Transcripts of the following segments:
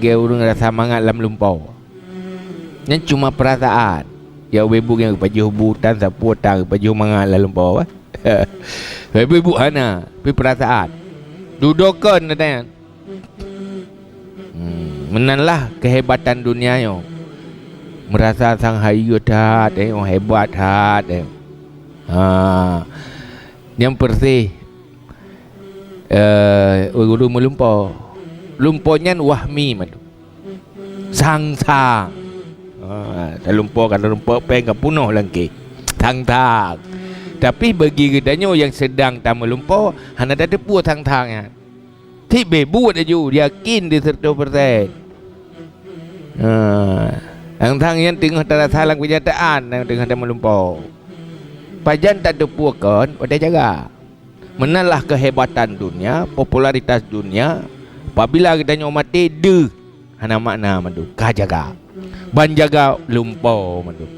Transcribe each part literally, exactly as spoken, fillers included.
Geu ureuëng rasa mangat lam lumpoe. Nyan cuma peurasaan. Ya, ubé bu nyang pajoh bu tan sapeue tan pajoh mangat lam lumpoe, bah. Ubé bu hana, tapi peurasaan. Dudoe kon nyan. Hmm, meunan lah keuhebatan dunia nyoe. Meurasa sang hayeue that, eh, oh, hebat that, eh. Ha. Nyang persis, eh, ureuëng meulumpoe. Lumpoe nyan wahmi mandum. Sang-sang. Ha, talumpoe ka talumpoe péng ka punoh langkée. Sang-sang. Tapi bagi geutanyoe nyang sedang tameulumpoe, hana tateupeue sang-sang nyan. Tieb buet laju, yakin di seratus persen. Ha, sang-sang nyan teungoh tarasa lam keunyataan nyang teungoh tameulumpoe. Pajan tateupeue kon watée jaga. Meunan lah keuhebatan dunia, popularitas dunia. Apabila geutanyoe maté, deuh hana makna mandum, ka jaga. Ban jaga lumpoe mandum.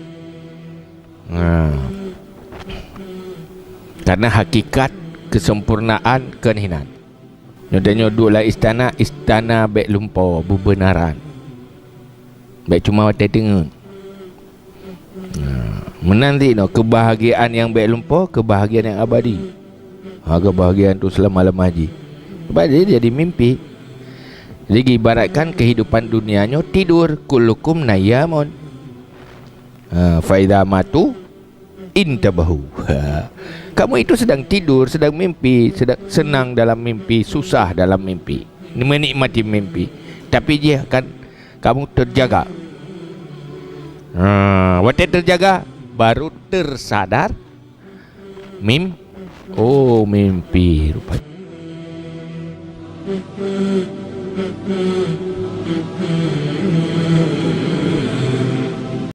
Nah. Karena hakikat kesempurnaan kon hinan. Nyoe tanyoe duek lam istana, istana bék lumpoe beubeunaran. Bék cuma watée teungeut. Nah, meunan sinoe keubahgiaan nyang bék lumpoe, keubahgiaan nyang abadi. Ha, keubahgiaan tu seulama-lama jih. Sebab dia jadi mimpi. Jadi ibaratkan kehidupan dunia nyoe tidur, kullukum naiyamun. Ha, fa idza matu intabahu. Ha. Kamu itu sedang tidur, sedang mimpi, sedang senang dalam mimpi, susah dalam mimpi, menikmati mimpi. Tapi dia akan kamu terjaga. Ha, watée terjaga, baru tersadar mim-, oh, mimpi rupanya.